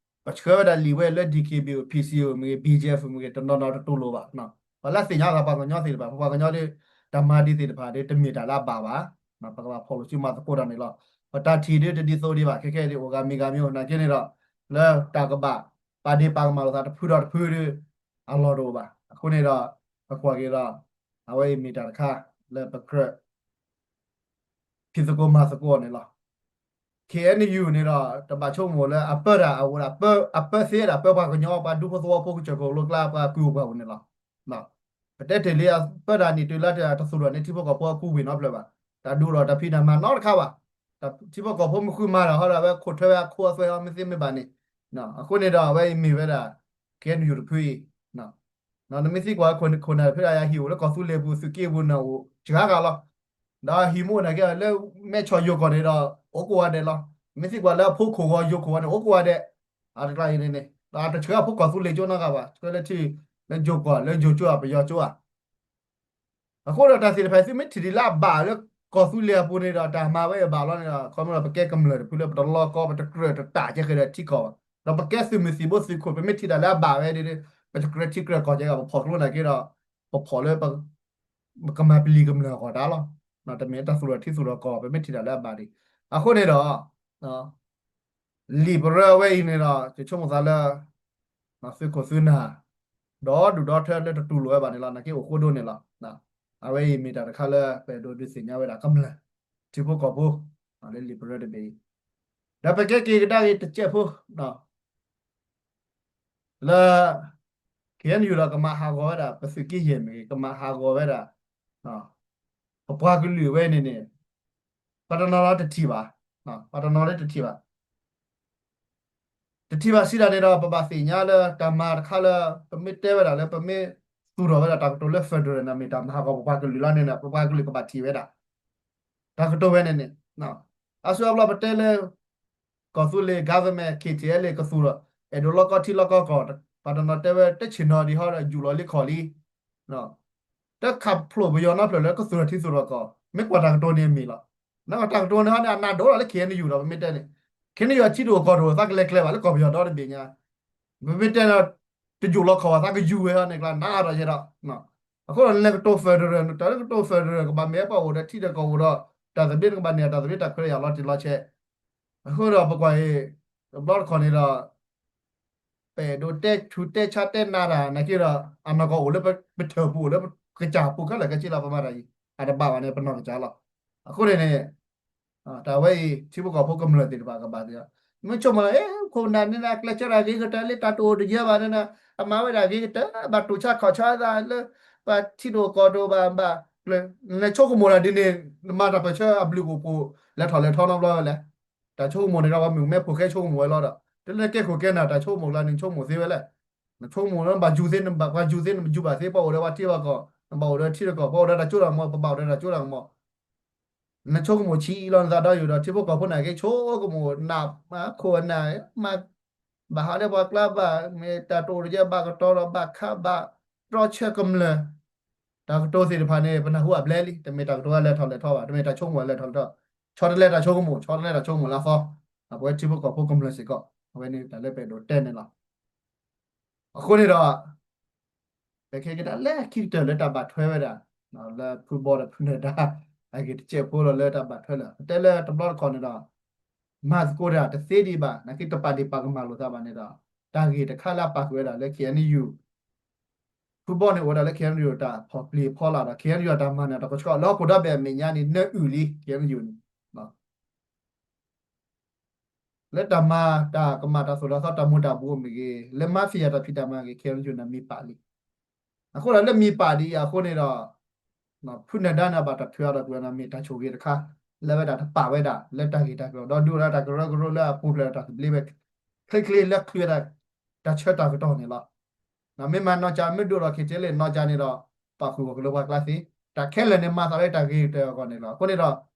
ပဆှၢဝဲဒၣ်လံာ်ဝဲလၢ DKBA PC မ့ၢ်ဂ့ၤ BGF မ့ၢ်ဂ့ၤ တနီၤနီၤတတူၢ်လိာ်ဘၣ်. ပှၤလၢသ့ၣ်ညါလီၤပှၤကညီသ့ၣ်တဖၣ် ပပှၤကညီဒီး တၢ်မၤဒ်သ့ၣ်တဖၣ်ဒီး တမ့ၢ်တၢ်လၢအဘၣ်ဘၣ်. ပကဘၣ်ဖီၣ်လိာ်စုမၤသကိးတၢ်န့ၣ်လီၤ. ပတၢ်ထံၣ်ဒီးတဒ်သိးဒံးဘၣ် ခဲခဲအံၤဒီး အိၣ်ဂၤမံၤဂၤမံၤအိၣ် နာ်က့န့ၣ်ဒီး လၢတၢ်ကဘၣ် ပာ်ဒ့ၣ်ပာ်ကမၣ်လိာ်သးတဖုဒီးတဖုဒီး အလီၢ်တအိၣ်ဘၣ်. အဃိန့ၣ်ဒီး ပကွၢ်က့ၤဒီး အဝဲအံၤမ့ၢ်တၢ်တခါ လၢပကြၢး ဖံးသကိးမၤသကိးအီၤန့ၣ်လီၤ. KNU န့ၣ်ဒီး တဘၣ်ဆိကမိၣ်လၢအပၢတၢ်အဝဲဒၣ် အပၢသ့ဝဲဒၣ်ပၢပှၤကညီ ပှၤဒူဖိသဝီဖိ ကစၢၢ်ခိၣ်လိကျါ ပှၤကုၢ်အိၣ်ပှၤအိၣ်န့ၣ်လီၤ. ပတဲတ့ၢ်လံအပၢတၢ်နံၣ်တုၤလါတၢ်တသူၣ်ထီၣ်န့ၣ် ထံဖိကီၢ်ဖိအကူဝ့ၢ်နီတဖျၢၣ်ဘၣ်. တၢ်ဒုးဒီးတၢ်ဖံးတၢ်မၤနီတခါဘၣ်. ထံဖိကီၢ်ဖိမ့ၢ်ဃုမၤဒီး ဟီဒီး အဝဲခိၣ်ထွဲဝဲအခိအသွဲအီၤမ့ၢ်သ့မ့ၢ်ဘၣ်န့ၣ်, အဃိန့ၣ်ဒီး အဝဲအံၤမ့ၢ်ဝဲဒၣ် KNU တဖုအံၤ နမ့ၢ်သံကွၢ်ခိၣ်နၢ်တဖုဒၣ်ယၤဟံၣ်အိၣ်လၢကီၢ်သူလ့ၤပူၤ သုးက့ပူၤန့ၣ်အိၣ်စှၤဂၤလီၤ. ဒီးဟံၣ်မူအိၣ်နာ်က့လၢမဲဆီးယိၤကီၢ်န့ၣ်ဒီး အိၣ်ကိးဂၤဒဲးလီၤ. မ့ၢ်သံကွၢ်လၢအဖိခိၣ်ဂီၤယိၤခိၣ်ဂီၤန့ၣ် အိၣ်ကိးဂၤဒဲး. အတကျါအံၤန့ၣ်န့ၣ် ဒီးအတဆှၢအဖိကီၢ်သူလ့ၤကၠိနီတဂၤဘၣ်, ဆှၢလၢထံ လၢယိၤကီၢ် လၢယိၤကၠိဧါ ပယီၤကၠိဧါ. အဃိဒီးတၢ်သ့ၣ်တဖၣ်သုမ့ၢ်ထံၣ်ဒံးလၢအဘၣ်လၢကီၢ်သူလ့ၤအပူၤန့ၣ်ဒီး တၢ်မၤဝဲအဘၣ်လီၤန့ၣ်ဒီး ခီမ့ၢ်ဒီးပကဲကမျၢၢ်တဖုလၢပတလီကီ ပတကြၢးတတၢ်ကဲဃဲၤဒီးထံကီၢ်ဘၣ်. ဒီးပကဲသုးမုၢ်သံၣ်ဘိသုးခိၣ် ပမ့ၢ်ထံၣ်တၢ်လၢအဘၣ်ဝဲဒီး ပတကြၢးထံကြၢးကီၢ်ကဲဂၤ ပဖီၣ်ကျိနာ်က့ဒီး ပဖီၣ်လၢ ပကမၤပလံၤကမျၢၢ်အဂီၢ်တၢ်လီၤ. တမ့ၢ်တၢ်သူၣ်ထီၣ်ထံသူၣ်ထီၣ်ကီၢ် ပမ့ၢ်ထံၣ်တၢ်လၢအဘၣ်ဒံး. အဃိန့ၣ်ဒီး လံာ်ပရၢအဝဲအံၤန့ၣ်ဒီး ယဆိကမိၣ်သးလၢ သုးခိၣ်သုးနၢ် ဒီဒူၣ်ဒီထၢလၢတတူၢ်လိာ်ဝဲဘၣ်န့ၣ်လီၤ. နာ်က့အိၣ်ဃိဒိၣ်န့ၣ်လီၤ. အဝဲအံၤမ့ၢ်တၢ်တခါလၢပအဲၣ်ဒိးဒုးသ့ၣ်ညါဝဲဒၣ်ကမျၢၢ် ထံဖိကီၢ်ဖိ လၢလံာ်ပရၢတဘ့ၣ်အံၤ, ဒီးပကဲက့ၤကဒါက့ၤတစဲးဖိ လၢ KNU ဒီးကမၤဟးဂီၤဝဲဒၣ် ပသုးက့ယဲၢ်မ့ၢ်ဂ့ၤ ကမၤဟးဂီၤဝဲဒၣ် ပပှၤကလုာ်ဝဲန့ၣ်န့ၣ် ပှၤတနီၤနီၤတထံၣ်ဘၣ်, ပှၤတနီၤနီၤတထံၣ်ဘၣ် တထံၣ်ဘၣ်စံးဒၣ်န့ၣ်ဒီး ပဘၣ်သ့ၣ်ညါလၢတၢ်မၤတခါလၢ ပမ့ၢ်တဲဝဲဒၣ်လၢ ပမ့ၢ်သူၣ်ထီၣ်ဝဲဒၣ်တၢ်ကတိၤလၢ federal န့ၣ် မ့ၢ်တၢ်မၤဟးဂီၤပပှၤကလုာ်လီၤန့ၣ် ပပှၤကလုာ်ကဘၣ်ထံၣ်ဝဲဒၣ် တၢ်ကတိၤဝဲန့ၣ်န့ၣ် အါစုအါဘျီပတဲလၢ ကီၢ်သူလ့ၤ government KTLA ကသူၣ်ဒီး အဲၣ်ဒိးလီကီထံလီကီကီၢ် ပှၤတနီၤတဲဝဲ တဆ့ၣ်နီၤဒံးဟီဒီး ယူၢ်လီၤလံခီၣ်လံ တခးဖျိးပယီၤနီတဖျၢၣ်လၢကသူၣ်ထီၣ်ထံသူၣ်ထီၣ်ကီၢ် မ့ၢ်ကွၢ်တၢ်ကတိၤန့ၣ်အမ့ၢ်လီၤ. နတၢ်ကတိၤန့ၣ်ဟီန့ၣ် အနးဒိၣ်လီၤလၢ KNU ဒီး ပမ့ၢ်တဲန့ၣ် KNU အထံတအိၣ်ကီၢ်တအိၣ် သးကလဲၤကျဲဘၣ်လၢကီၢ်ပယီၤဒီတဘ့ၣ်ညါ ပမ့ၢ်တဲန့ၣ် တယူၢ်လီၤခီၣ်ဘၣ် သးကယူၢ်ဝဲဟီန့ၣ် ကျါနးအါထီၣ်ယဲဒီး အဃိဒီးနကတိၤ federal တၢ်လၢကတိၤ federal ကဘၣ်မ့ၢ်ပှၤအိၣ်ဒီးထံဒီးကီၢ်အိၣ်ဒီး တၢ်သဘျ့နကဘၣ်န့ၢ် တၢ်သဘျ့တၢ်ခွဲးတၢ်ယာ်လီၤတံၢ်လီၤဆဲး အဃိဒီးပကွၢ်အံၤ တဘျီတခီၣ်န့ၣ်ဒီး ပအဲၣ်ဒိးတဲဆူးတဲဆါတဲနးတၢ်နာ်က့ဒီး အနီၢ်ကီၢ်အိၣ်လၢပထၢၣ်ပူၤအိၣ်လၢပကစၢ်ပူၤခဲလၢာ်ခဲဆ့လီၤ ပမၤတၢ်အံၤ အတဘၣ်ဘၣ်န့ၣ် ပနီၢ်ကစၢ်လီၤ. အဃိန့ၣ်န့ၣ် တၢ်ဝဲအံၤ ထံဖိကီၢ်ဖိကမျၢၢ်သ့ၣ်တဖၣ်ကဘၣ်သ့ၣ်ညါ မ့ၢ်ဆိကမိၣ်လီၤ အဲ ခိၣ်နၢ်န့ၣ် အကျဲးစၢးတၢ်ဂ့ၤကတၢၢ်လံ တၢ်တအိၣ်တယၢဘၣ်န့ၣ် အမၤဝဲဒၣ်ဂ့ၤကတၢၢ် ဘၣ်တူၢ်ဆါခီၣ်ဆါသးလၢ ပှၤထံတအိၣ်ကီၢ်တအိၣ်ဘၣ်ဘၣ် နဆိကမိၣ်တၢ်ဒ်န့ၣ် နမၤတၢ်ပၢၢ်ဆၢအဘျုးအိၣ်ဖှိၣ် လဲၤထီၣ်လဲၤထီနီတဘျီဝဲလဲၣ်. တၢ်ဆိကမိၣ်န့ၣ်ဒီး ပှၤမုၣ်ကမဲဖိဃဲဆိကမိၣ်ဝဲလီၤဒီး တုၤလၢနကဲခိၣ်ကဲနၢ် တၢ်ဆိကမိၣ်ကျါန့ၣ် နဆိကမိၣ်သ့ဝဲလဲၣ်. နဆိကမိၣ်လၢနဘၣ်ယူၤသ့ နဘၣ်ပှၤယူၤသ့ နယူၤဘၣ်သ့ ပှၤအိၣ်ဒီးပှၤထံပှၤကီၢ် နဘၣ်အိၣ်ဒီးထံဒီးကီၢ် ပှၤအိၣ်ဒီးတၢ်စိတၢ်ကမီၤ ပဘၣ်အိၣ်ဒီးတၢ်စိတၢ်ကမီၤ နဆိကမိၣ်ဆံးလီၤနသးဒီးယူၤဒီး ထံဖိကီၢ်ဖိန့ၣ်က့ ဆိကမိၣ်နးမး ခိၣ်နၢ်မး ဘၣ်ဟးလၢပှၤကျါဘၣ် မ့ၢ်တၢ်တအိၣ်တယၢ ဘၣ်ကတီၤဒီး ဘၣ်ခးဘၣ် တြီဆၢကမျၢၢ် တၢ်ကတိၤသ့ၣ်တဖၣ်န့ၣ် ပနၢ်ဟူအဘျဲလံ တမ့ၢ်တၢ်ကတိၤလၢလဲၤထီၣ်လဲၤထီဘၣ် တမ့ၢ်တၢ်ဆိကမိၣ်လၢလဲၤထီၣ်လဲၤထီ ဆီတလဲတၢ်ဆိကမိၣ် ဆီတလဲတၢ်ဆိကမိၣ်လၢအသီ အပဝဲထံဖိကီၢ်ဖိကမျၢၢ်စ့ၢ်ကီး အဝဲန့ၣ်တၢ်လၢပအဲၣ်ဒိးတဲန့ၣ်လီၤ. အဃိန့ၣ်ဒီး ပကဲကဒါလၢခံကတၢၢ်လၢတၢ်ဘၣ်ထွဲဝဲဒၣ် လၢဖုဘီဒီးဖုနၢၤဒါ အဂ့ၢ်တစဲးဖိလီၤလၢတၢ်ဘၣ်ထွဲလၢ ပတဲလၢတဘျီတခီၣ်န့ၣ်ဒီး မၤသကိးတၢ်တသ့ဒံးဘၣ် နာ်က့တပာ်ဒံးပာ်ကမၣ်လိာ်သးဘၣ်န့ၣ်ဒီး တၢ်ဂ့ၢ်တခါလၢအပာ်ကွံာ်ဝဲဒၣ်လၢ KNU ဖုဘီန့ၣ်အိၣ်ဝဲဒၣ်လၢ KNU တၢ်ဖီၣ်ပျံၤဖီလာ်ဒီး KNU တၢ်မၤန့ၣ် တၢ်ကဆှီလၢဟီၣ်ခိၣ်ဒီဘ့ၣ်အမဲာ်ညါန့ၣ် နၢအုၣ်လံ KNU န့ၣ် လၢတၢ်မၤတၢ်ကမၣ်တၢ်သိၣ်တၢ်သီတၢ်မူၤတၢ်ဘှီးမ့ၢ်ဂ့ၤ လၢ mafia တၢ်ဖံးတၢ်မၤဂ့ၤ KNU န့ၣ်မံပာ်လံ. အဃိဒီးလၢမံပာ်ဒ်အံၤအဃိန့ၣ်ဒီး ဖုနၢၤဒါန့ၣ် ဘၣ်တၢ်ထုးအါထီၣ်ကွံာ်န့ၣ် မ့ၢ်တၢ်ဆိၣ်ဂ့ၤတခါ လၢဝဲဒၣ်တပာ်ဝဲဒၣ်လၢတၢ်ဂ့ၢ်တၢ်ကျိၤ ဒီးဒုးအိၣ်ဒၣ်တၢ်ကရၢကရိလၢအပူၤဖျဲးဒီးတၢ်သဘျ့ဝဲ ချ့ချ့လၢချုးဝဲဒၣ် တၢ်ဆၢတၢ်ကတီၢ်န့ၣ်လီၤ. မ့ၢ်မၤနီၢ်ကၠါ မ့ၢ်ဒိၣ်ထီၣ် KTLA နီၢ်ကၠါန့ၣ်ဒီး ပာ်ဃုာ်ဂီၢ်က့ၤလၢပှၤကျါသ့, တၢ်ခဲလၢာ်န့ၣ် မၤသးလၢတၢ်ဂ့ၤကတၢၢ်အဂီၢ်န့ၣ်လီၤ. အဃိန့ၣ်ဒီး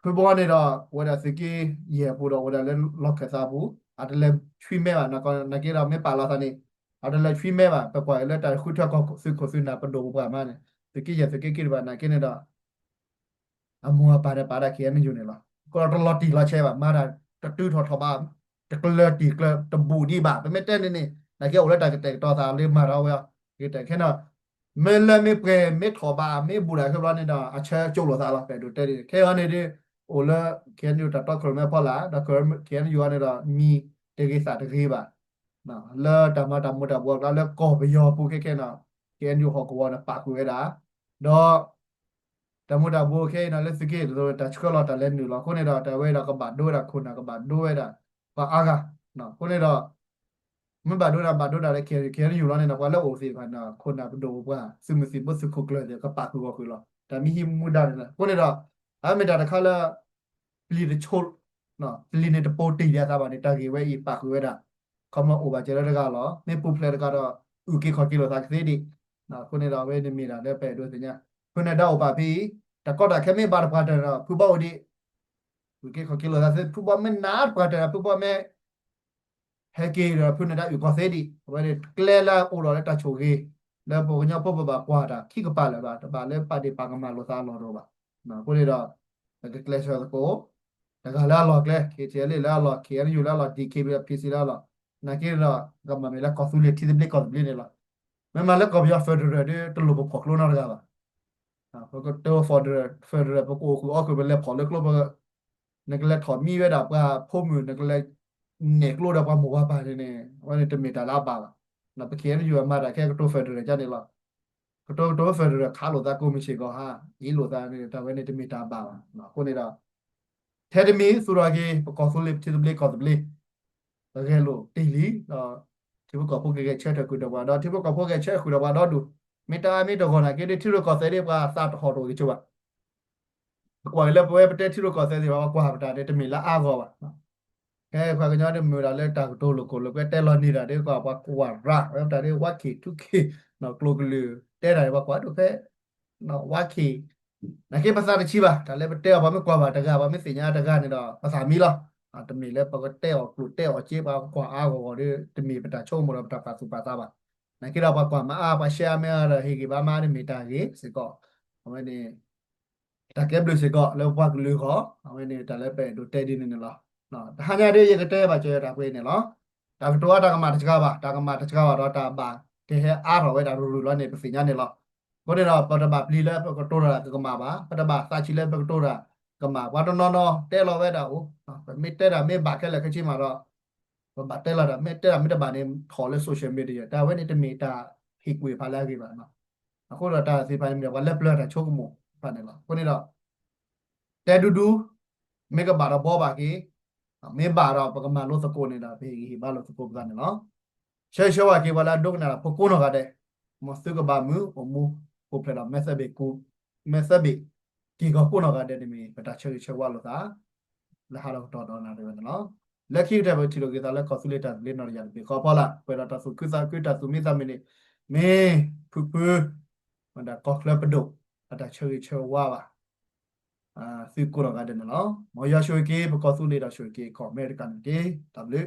ဖုဘီန့ၣ်ဒီး အိၣ်ဝဲဒၣ်သုးက့ယဲၢ်အပူၤဒီး အိၣ်ဝဲဒၣ်လၢလီၢ်ခၢၣ်သးအပူၤ, အတလဲၤဆွံမဲဘၣ်, နာ်က့ဒီးမ့ၢ်ပာ်လီၤသးန့ၣ် အတလဲၤဆွံမဲဘၣ်. ပကွၢ်က့ၤလၢတၢ်ဃုထၢကီၢ်သုးခိၣ်သုးနၢ်ပဒိၣ်ပပှၢ်မးန့ၣ် သုးက့ယဲၢ်သုးက့ခံတဖၣ်နာ်က့န့ၣ်ဒီး အမိၢ်အပၢ်ဒီးပာ်ဒၣ် KNU န့ၣ်လီၤ. အဃိဒီးတလီၤတံၢ်လီၤဆဲးဘၣ်, မၤတၢ်တတုၤထီၣ်ထီၣ်ဘၣ်, တကလၢၤတံၢ်ကျၢၤတဘူးဒံးဘၣ်. ပမ့ၢ်တဲန့ၣ်န့ၣ် နာ်က့အိၣ်လၢတၢ်ကတဲာ်ကတီၤသးလၢမၤထီၣ်ဝဲအီၤ, ကတဲခဲန့ၣ် မ့ၢ်လၢမ့ၢ်ပှဲၤမ့ၢ်ထီၣ်ဘၣ် မ့ၢ်ဘူးဒၣ်ခဲဘျီန့ၣ်ဒီး အဆၢကၠိလိာ်သးလီၤ. ပအဲၣ်ဒိးတဲဒ်န့ၣ် ခဲအံၤန့ၣ်ဒ် အိၣ်လၢ KNU တၢ်တီခိၣ်ရိၣ်မဲဖီလာ် ဒီး KNU အံၤန့ၣ်ဒီး မံတဂ့ၤသးတဂ့ၤဘၣ်. လၢတၢ်မၤတၢ်မူၤတၢ်ဘှီးအကျါလၢကီၢ်ပယီၤပူၤခဲခဲန့ၣ် KNU ဟီၣ်ကဝီၤန့ၣ် ပာ်ဃုာ်ဝဲဒၣ် ဒီး တၢ်မူၤတၢ်ဘှီးခဲအံၤန့ၣ် လၢသုးက့ တၢ်ဆှၢလီၤတၢ်လဲၤနုာ်လီၤ. အဃိန့ၣ်ဒီး တၢ်ဝဲဒီးကဘၣ်ဒိဝဲဒၣ်ခိၣ်နၢ် ကဘၣ်ဒိဝဲဒၣ် ပှၤအါဂၤ. အဃိန့ၣ်ဒီး မ့ၢ်ဘၣ်ဒိဒၣ်ဘၣ်ဒိဒၣ်လၢ KNU လီၤန့ၣ်ဒီး ပှၤလၢအအိၣ်သ့ၣ်တဖၣ်န့ၣ် ခိၣ်နၢ်ပဒိၣ်ပှၤ သုးမုၢ်သံၣ်ဘိသုးခိၣ်ကျၢၢ်သ့ၣ် ကပာ်ဃုာ်ဂီၢ်ဃုာ်လီၤ. တၢ်မံၤဟံးမူဒါန့ၣ်လီၤ. အဃိန့ၣ်ဒီး အမ့ၢ်တၢ်တခါလၢ ပျံၤတဆိ ပျံၤန့ၣ်တပိတ့ၢ်ဒံးအသးဘၣ်န့ၣ် တၢ်ဂ့ၢ်ဝဲအံၤပာ်ဃုာ်ဝဲဒၣ် ခီမီအိၣ်ဘၣ်စၢၤလၢတဂၤလီၤ. မ့ၢ်ပူၤဖျဲးတဂၤဒီး အုၣ်က့ၤခီၣ်က့ၤလိာ်သးကသ့ဒံး. အဃိန့ၣ်ဒီး အဝဲန့ၣ်မ့ၢ်ဒၣ်လၢပအဲၣ်ဒိးသ့ၣ်ညါ ဖုနဒါအိၣ်ပာ်ဖဲအံၤ တၢ်ကီတၢ်ခဲမ့ၢ်ဘၣ်တပှၢ်တၢၢ်ဒီး ဖုဘီအိၣ်ဒံး အုၣ်က့ၤခီၣ်က့ၤလိာ်သးသ့ ဖုဘီမ့ၢ်နးတပှၢ်တၢၢ်ဒီး ဖုဘီမ့ၢ် ဟဲက့ၤဒီးဖုနဒါအုၣ်ကီၢ်သ့ဒံး. အဝဲန့ၣ်ကျဲလၢအအိၣ်ဒီးလၢတၢ်ဆိၣ်ဂ့ၤ လၢပှၤကညီဖိပဘၣ်ကွၢ်တၢ်ခံကပၤလၢာ်ဘၣ်, တဘၣ်လၢပာ်ဒ့ၣ်ပာ်ကမၣ်လိာ်သးအလီၢ်တအိၣ်ဘၣ်. အဃိန့ၣ်ဒီး ပကကျဲးစၢးသကိး တဂၤလၢအလီၢ်ကျဲ KTLA လၢအလီၢ်, KNU လၢအလီၢ်, DKBA PC လၢအလီၢ်, နာ်က့ဒီး ကမၤမ့ၢ်လၢကီၢ်သူလ့ၤထံသဘျ့ကီၢ်သဘျ့န့ၣ်လီၤ. မ့မ့ၢ်လၢကီၢ်ပယီၤ federal ဒီးတလိၣ်ပဖီၣ်ကျိနီတဂၤဘၣ်. ပကတိၤ federal, federal ပကအိၣ်ဃုာ်အီၣ်ဃုာ် ပလဲၤဖီၣ်လၢကျိ ပ နကလဲၤထီၣ်မံဝဲဒၣ်ပှၤဖိမုၣ် နကလဲၤနဲၣ်ကျိဒီးပှၤမိၢ်ပှၤပၢ်န့ၣ်န့ၣ် အဝဲန့ၣ်တမ့ၢ်တၢ်လၢအဘၣ်ဘၣ်. ပ KNU အမၤတၢ်ခဲကတိၤ federal ကန့ၣ်လီၤ. ကတိၤကတိၤ federal ခးလိာ်သးကိးမုၢ်ဆ့ၣ်ကီးဟါ အ့ၣ်လိာ်သးန့ၣ် တၢ်ဝဲန့ၣ်တမ့ၢ်တၢ်ဘၣ်ဘၣ်. အဃိန့ၣ်ဒီး ထဲတမံၤသူၣ်ထီၣ်က့ၤ ပကီၢ်သူလ့ၤပထံသဘျ့ကီၢ်သဘျ့ ပဂဲၤလိာ်တ့ၢ်လံဒီး ထံဖိကီၢ်ဖိကဂဲၤဆၢထၢၣ်ဃုာ်ဒီးပှၤဒီး ထံဖိကီၢ်ဖိဂဲၤဆၢထၢၣ်ဃုာ်ဒီးပှၤဒီဒူၣ်, မ့ၢ်တၢ်မ့ၢ်တဂီၢ်နာ်က့ဒီး ထံရူၢ်ကီၢ်သဲးဒ်ပှၤသးတဟီၣ်တအိၣ်က့ၤဆိဘၣ်. ပကွၢ်က့ၤလၢပဝဲပတဲထံရူၢ်ကီၢ်သဲးသ့ၣ်တဖၣ် ပကွၢ်ပတၢ်ဒ်တမ့ၢ်လၢအါဂီၢ်ဘၣ်. ဖဲပှၤကညီတမုာ်တၢ်လၢတၢ်ကတိၤလိာ်ကိၢ်လိာ်ကွဲတဲလီၤန့ၢ်တၢ်ဒ်ပှၤပှၤကွၢ်ရၤ ဝဲပတၢ်ဒ်ဝါခ့ၣ်ထူခ့ၣ် ကျိၤကလုာ်တဲတၢ်ဒ်ပှၤကွၢ်ဒိၣ်ဖဲ ဝါခ့ၣ် နာ်က့ပသးတဆံးဘၣ် တၢ်လၢပတဲအီၤ ပှၤမ့ၢ်ကွၢ်ဘၣ်တဂၤ ပှၤမ့ၢ်သ့ၣ်ညါတဂၤန့ၣ်ဒီး ပသးမံလီၤ. တမ့ၢ်လၢပကတဲအီၤကျိၣ်တဲအီၤစ့ ပှၤကွၢ်အါဂီၢ်ဂီၢ်ဒီး တမ့ၢ်ပတၢ်ဆိကမိၣ်ဒီးပတၢ်ပာ်သူၣ်ပာ်သးဘၣ်. နာ်က့ဒီးပှၤကွၢ်မၤအါ ပှၤရှဲအါမ့ၢ်အါဒီး ဟ့ၣ်ဂံၢ်ဘါမး တမ့ၢ်တၢ်ဂ့ၤစ့ၢ်ကီး အဝဲန့ၣ် တၢ်ကဲဘျုးစ့ၢ်ကီးလၢပပှၤကလုာ်အဂီၢ် အဝဲန့ၣ်တၢ်လၢပအဲၣ်ဒိးတဲဒ်န့ၣ်န့ၣ်လီၤ. တဟါညါဒ်ယကတဲဘၣ်စၢၤတၢ်ပှဲၤန့ၣ်လီၤ. တၢ်ကတိၤအါတၢ်ကမၣ်တစှၤဘၣ် တၢ်ကမၣ်တစှၤဘၣ်ဒီးတၢ်ဘၣ်ကဟဲအါထီၣ်ဝဲဒၣ်ရူၤရူၤလီၤန့ၣ် ပသ့ၣ်ညါန့ၣ်လီၤ. အဃိန့ၣ်ဒီး ပတဘၣ်ပျံၤလၢပကတိၤတၢ်ကကမၣ်ဘၣ်, ပတဘၣ်သးဆံးလၢပကတိၤတၢ်ကမၣ်, ပှၤတနီၤနီၤတဲလီၤဝဲဒၣ်အိၣ်, ပမ့ၢ်တဲတၢ်မ့ၢ်ဘၣ်ခဲလၢာ်ခဲဆ့မးဒီး ပဘၣ်တဲလီၤတၢ်, မ့ၢ်တဲတၢ်မ့ၢ်တဘၣ်န့ၣ် ထီၣ်လၢ social media တၢ်ဝဲန့ၣ်တမ့ၢ်တၢ်ဟ့ၣ်ကွံာ်ဖးလၢအဂ့ၤဘၣ်. အဃိဒီးတၢ်သ့ၣ်တဖၣ်န့ၣ်မ့ၢ်ပှၤလၢပျၢၤတၢ်ဆိကမိၣ်တဖၣ်န့ၣ်လီၤ. အဃိန့ၣ်ဒီး တဲဒူဒူ မ့ၢ်ကဘၣ်ဒီးဘှီဘၣ်က့ၤ, မ့ၢ်ဘၣ်ဒီးပကမၤလိသကိးန့ၣ်ဒီး ပဟ့ၣ်ဂံၢ်ဟ့ၣ်ဘါလိာ်သကိးပသးန့ၣ်လီၤ. ဆၢဂ့ၤဆၢဝါက့ၤပှၤလၢအဒိကနၣ်တၢ်ဖိကိးနီၢ်ဂၤဒဲး, မ်သုကဘၣ်မုာ်အိၣ်မူ ပူၤဖျဲးဒီးမဲာ်သၢဘ့ၣ်ကူ, မဲာ်သၢဘ့ၣ်က့ၤဂီၤကိးနီၢ်ဂၤဒဲးန့ၣ်မ့ၢ် ပတၢ်ဆၢဂ့ၤဆၢဝါလိာ်သး လၢဟါဒီးကတီၢ်ဒီးနၣ်ရံၣ်ဝဲန့ၣ်လီၤ. လၢခံကတၢၢ်ပထံၣ်လိာ်က့ၤသးလၢကီၢ်သူလ့ၤတၢ်သဘျ့နီၢ်တယၢ်တဘ့ၣ်ဃီအဖီလာ် ပှဲၤဒီးတၢ်သူၣ်ခုသးခုတၢ်သူၣ်မံသးမုာ်န့ၣ် မ့ၢ်ဖုဖု မ့ၢ်ဒၣ်ကီၢ်ချၢပဒိၣ် အတၢ်ဆၢဂ့ၤဆၢဝါဘၣ် သုကိးနီၢ်ဂၤဒဲးန့ၣ်လီၤ. မ်ယွၤဆိၣ်ဂ့ၤက့ၤ ပကီၢ်သူလ့ၤဒီးဆိၣ်ဂ့ၤက့ၤကီၢ်အမဲရကၤန့ၣ်တက့ၢ်. တၢ်ဘျုး